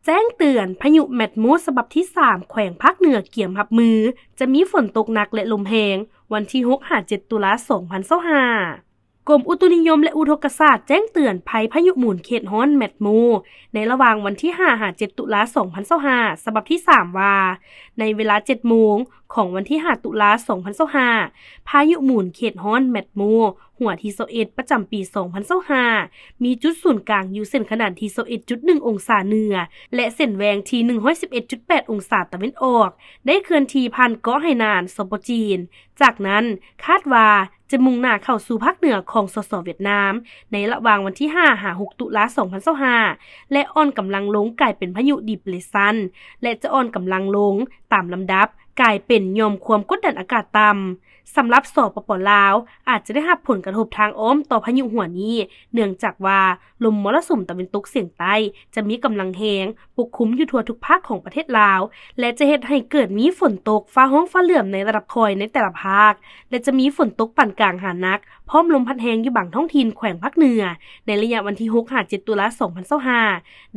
ແຈ້ງເຕືອນ ພາຍຸແມັດໂມ ສະບັບທີສາມ ແຂວງພາກເໜືອກຽມຮັບມື ຈະມີຝົນຕົກໜັກ ແລະ ລົມແຮງ ວັນທີຫົກຫາເຈັດ ຕຸລາ ສອງພັນຊາວຫ້າ. ກົມອຸຕຸນິຍົມ ແລະ ອຸທົກກະສາດ ແຈ້ງເຕືອນໄພພາຍຸໝູນເຂດຮ້ອນແມັດໂມ ໃນລະຫວ່າງວັນທີຫ້າຫາເຈັດ ຕຸລາ ສອງພັນຊາວຫ້າ ສະບັບທີສາມ ວ່າ ໃນເວລາເຈັດໂມງ ຂອງວັນທີຫ້າ ຕຸລາ ສອງພັນຊາວຫ້າ ພາຍຸໝູນເຂດຮ້ອນແມັດໂມ ຫົວທີຊາວເອັດ ປະຈຳປີສອງພັນຊາວຫ້າ ມີຈຸດສູນກາງຢູ່ເສັ້ນຂະໜານທີຊາວເອັດຈຸດໜຶ່ງອົງສາເໜືອ ແລະ ເສັ້ນແຫວ່ງທີໜຶ່ງຮ້ອຍສິບເອັດຈຸດແປດອົງສາຕາເວັນອອກ ໄດ້ເຄື່ອນທີ່ຜ່ານເກາະໄຫໜານ ສປ ຈີນ. ຈາກນັ້ນ ຄາດວ່າຈະມຸ່ງໜ້າເຂົ້າສູ່ພາກເໜືອຂອງ ສສ ຫວຽດນາມ ໃນລະຫວ່າງວັນທີຫ້າຫາຫົກ ຕຸລາ ສອງພັນຊາວຫ້າ ແລະ ອ່ອນກຳລັງລົງກາຍເປັນພາຍຸດີເປຣສຊັນ ແລະ ຈະອ່ອນກຳລັງລົງຕາມລຳດັບ ກາຍເປັນຫຍ່ອມຄວາມກົດດັນອາກາດຕ່ຳ. ສຳລັບ ສປປ ລາວ ອາດຈະໄດ້ຮັບຜົນກະທົບທາງອ້ອມຕໍ່ພາຍຸຫົວນີ້ ເນື່ອງຈາກວ່າລົມມໍລະສຸມຕາເວັນຕົກສຽງໃຕ້ຈະມີກຳລັງແຮງ ປົກຄຸມຢູ່ທົ່ວທຸກພາກຂອງປະເທດລາວ ແລະ ຈະເຮັດໃຫ້ເກີດມີຝົນຕົກ ຟ້າຮ້ອງຟ້າເຫຼື້ອມໃນລະດັບຄ່ອຍໃນແຕ່ລະພາກ ແລະ ຈະມີຝົນຕົກປານກາງຫາໜັກ ພ້ອມລົມພັດແຮງຢູ່ບາງທ້ອງຖິ່ນແຂວງພາກເໜືອ ໃນໄລຍະວັນທີຫົກຫາເຈັດ ຕຸລາ ສອງພັນຊາວຫ້າ.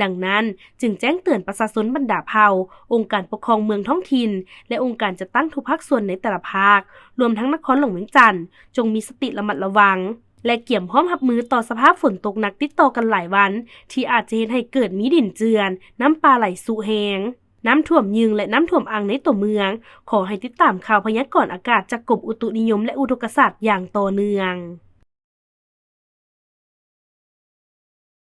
ດັ່ງນັ້ນ ຈຶ່ງແຈ້ງເຕືອນປະຊາຊົນບັນດາເຜົ່າ, ອົງການປົກຄອງເມືອງທ້ອງຖິ່ນ ແລະ ອົງການຈັດຕັ້ງທຸກພາກສ່ວນໃນແຕ່ລະພາກ, ລວມທັງນະຄອນຫຼວງວຽງຈັນ, ຈົ່ງມີສະຕິລະມັດລະວັງ ແລະ ກຽມພ້ອມຮັບມືຕໍ່ສະພາບຝົນຕົກໜັກຕິດຕໍ່ກັນຫຼາຍວັນ ທີ່ອາດຈະເຮັດໃຫ້ເກີດມີດິນເຈື່ອນ, ນ້ຳປ່າໄຫຼຊຸແຮງ, ນ້ຳຖ້ວມຍືງ ແລະ ນ້ຳຖ້ວມອັ່ງໃນຕົວເມືອງ. ຂໍໃຫ້ຕິດຕາມຂ່າວພະຍາກອນອາກາດຈາກກົມອຸຕຸນິຍົມ ແລະ ອຸທົກກະສາດຢ່າງຕໍ່ເນື່ອງ.